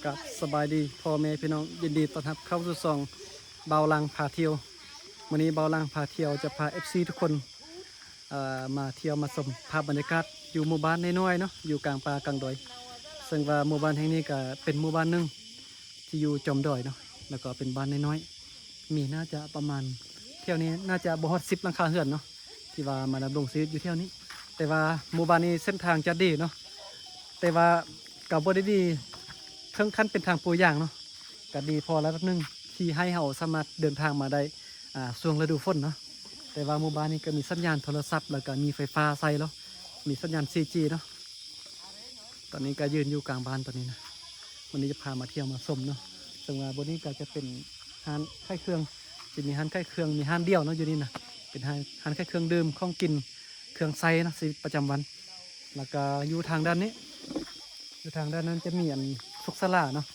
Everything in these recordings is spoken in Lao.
ກັບສະບາຍດີພໍ່ແມ່ພີ່ນ້ອງ, ຍິນດີຕ້ອນຮັບເຂົ້າສູ່ຊ່ອງບ່າວຫຼັງພາທ່ຽວ. ມື້ນີ້ບ່າວຫຼັງພາທ່ຽວຈະພາເອັຟຊີທຸກຄົນ ເອີ ມາທ່ຽວມາຊົມພາບບັນຍາກາດຢູ່ໝູ່ບ້ານນ້ອຍໆເນາະ, ຢູ່ກາງປ່າກາງດອຍ. ເຊິ່ງວ່າໝູ່ບ້ານແຫ່ງນີ້ກະເປັນໝູ່ບ້ານໜຶ່ງທີ່ຢູ່ຈອມດອຍເນາະ, ແລ້ວກໍເປັນບ້ານນ້ອຍໆ ມີໜ້າຈະປະມານ ແຖວນີ້ໜ້າຈະບໍ່ຮອດສິບຫຼັງຄາເຮືອນເນາະ ທີ່ວ່າມາດຳລົງຊີວິດຢູ່ແຖວນີ້. ແຕ່ວ່າໝູ່ບ້ານນີ້ເສັ້ນທາງຈະດີເນາະ, ແຕ່ວ່າກໍບໍ່ໄດ້ດີເຖິງຂັ້ນເປັນທາງປູຢາງເນາະ, ກໍດີພໍລະດັບໜຶ່ງທີ່ໃຫ້ເຮົາສາມາດເດີນທາງມາໄດ້ ອ່າ ຊ່ວງລະດູຝົນເນາະ. ແຕ່ວ່າໝູ່ບ້ານນີ້ກໍມີສັນຍານໂທລະສັບ ແລ້ວກໍມີໄຟຟ້າໃຊ້ແລ້ວ, ມີສັນຍານ ສີ່ຈີ ເນາະ. ຕອນນີ້ກໍຢືນຢູ່ກາງບ້ານຕອນນີ້ນະ, ມື້ນີ້ຈະພາມາທ່ຽວມາຊົມເນາະ. ເຊິ່ງວ່າບ່ອນນີ້ກໍຈະເປັນຮ້ານຂາຍເຄື່ອງ, ຈະມີຮ້ານຂາຍເຄື່ອງ, ມີຮ້ານດຽວເນາະຢູ່ນີ້ນະ, ເປັນຮ້ານ ຮ້ານຂາຍເຄື່ອງດື່ມ, ຂອງກິນ, ເຄື່ອງໃຊ້ເນາະ, ຊີວິດປະຈຳວັນ. ແລ້ວກໍຢູ່ທາງດ້ານນີ້ ຢູ່ທາງດ້ານນັ້ນຈະມີອັນສຸກສາລາເນາະ,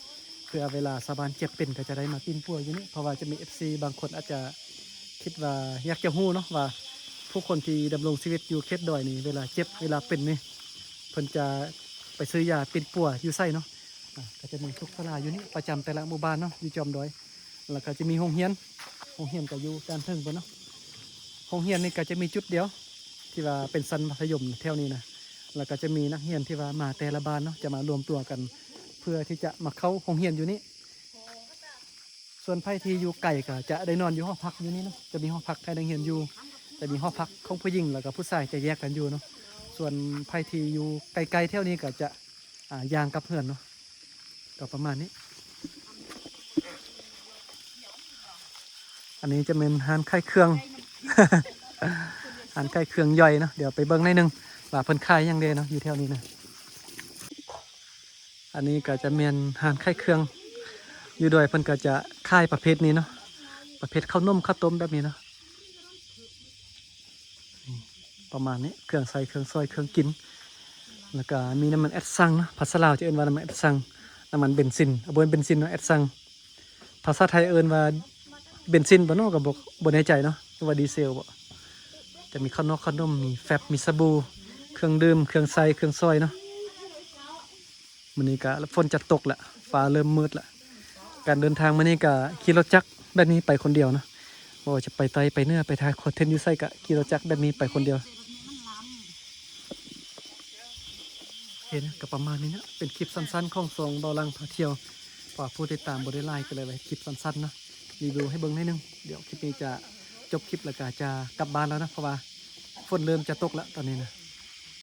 ເພື່ອເວລາຊາວບ້ານເຈັບເປັນກໍຈະໄດ້ມາປິ່ນປົວຢູ່ນີ້. ເພາະວ່າຈະມີເອັຟຊີບາງຄົນອາດຈະຄິດວ່າ ຢາກຈະຮູ້ເນາະວ່າ ຜູ້ຄົນທີ່ດຳລົງຊີວິດຢູ່ເຂດດອຍນີ້ ເວລາເຈັບເວລາເປັນນີ້ ເພິ່ນຈະໄປຊື້ຢາປິ່ນປົວຢູ່ໃສເນາະ. ອ່າ ກໍຈະມີສຸກສາລາຢູ່ນີ້ປະຈຳແຕ່ລະໝູ່ບ້ານເນາະ ຢູ່ຈອມດອຍ. ແລ້ວກໍຈະມີໂຮງຮຽນ, ໂຮງຮຽນກໍຢູ່ດ້ານເທິງພຸ້ນເນາະ. ໂຮງຮຽນນີ້ກໍຈະມີຈຸດດຽວ ທີ່ວ່າເປັນຊັ້ນມັດທະຍົມແຖວນີ້ນະ, ແລ້ວກໍຈະມີນັກຮຽນທີ່ວ່າມາແຕ່ລະບ້ານເນາະ ຈະມາລວມຕົວກັນ ເພື່ອທີ່ຈະມາເຂົ້າໂຮງຮຽນຢູ່ນີ້. ສ່ວນໃຜທີ່ຢູ່ໄກກໍຈະໄດ້ນອນຢູ່ຫໍພັກຢູ່ນີ້ເນາະ, ຈະມີຫໍພັກໃຫ້ນັກຮຽນຢູ່, ຈະມີຫໍພັກຂອງຜູ້ຍິງ ແລ້ວກໍຜູ້ຊາຍຈະແຍກກັນຢູ່ເນາະ. ສ່ວນໃຜທີ່ຢູ່ໄກໆແຖວນີ້ກໍຈະ ອ່າ ຍ່າງກັບເຮືອນເນາະ, ກໍປະມານນີ້. ອັນນີ້ຈະແມ່ນຮ້ານຂາຍເຄື່ອງ ຮ້ານຂາຍເຄື່ອງຍ່ອຍເນາະ, ດຽວໄປເບິ່ງໜ້ອຍໜຶ່ງວ່າເພິ່ນຂາຍຫຍັງແດ່ເນາະ ຢູ່ແຖວນີ້ນະ. ອັນນີ້ກໍຈະແມ່ນຮ້ານຂາຍເຄື່ອງ, ຢູ່ດອຍເພິ່ນກໍຈະຂາຍປະເພດນີ້ເນາະ, ປະເພດເຂົ້າໜົມເຂົ້າຕົ້ມແບບນີ້ເນາະ. ປະມານນີ້ ເຄື່ອງໃຊ້ເຄື່ອງຊ່ອຍເຄື່ອງກິນ, ແລ້ວກະມີນ້ຳມັນແອັດຊັງເນາະ, ພາສາລາວຈະເອີ້ນວ່ານ້ຳມັນແອັດຊັງ, ນ້ຳມັນເບນຊິນ, ບໍ່ແມ່ນເບນຊິນເນາະ ແອັດຊັງ. ພາສາໄທເອີ້ນວ່າເບນຊິນບໍ່ເນາະ ກໍບໍ່ ບໍ່ແນ່ໃຈເນາະ, ຫຼືວ່າດີເຊວບໍ. ຈະມີເຂົ້າໜົມເຂົ້າໜົມ, ມີແຟັບ, ມີສະບູ, ເຄື່ອງດື່ມ, ເຄື່ອງໃຊ້ເຄື່ອງຊ່ອຍເນາະ. ມື້ນີ້ກະຝົນຈະຕົກແລ້ວ, ຟ້າເລີ່ມມືດແລ້ວ. ການເດີນທາງມື້ນີ້ກະຂີ່ລົດຈັກແບບນີ້ໄປຄົນດຽວເນາະ, ບໍ່ວ່າຈະໄປໃຕ້ໄປເໜືອໄປທາງຄອນເທັນຢູ່ໃສກະຂີ່ລົດຈັກແບບນີ້ໄປຄົນດຽວ. ໂອເຄນະ, ກະປະມານນີ້ນະ, ເປັນຄລິບສັ້ນໆຂອງຊ່ອງເບົາຫຼັງພາທ່ຽວ, ເພາະວ່າຜູ້ຕິດຕາມບໍ່ໄດ້ຫຼາຍ ກໍເລີຍເຮັດຄລິບສັ້ນໆເນາະ, ຣີວິວໃຫ້ເບິ່ງໜ້ອຍໜຶ່ງ. ດຽວຄລິບນີ້ຈະຈົບຄລິບແລ້ວກະຈະກັບບ້ານແລ້ວນະ, ເພາະວ່າຝົນເລີ່ມຈະຕົກແລ້ວຕອນນີ້ນະ.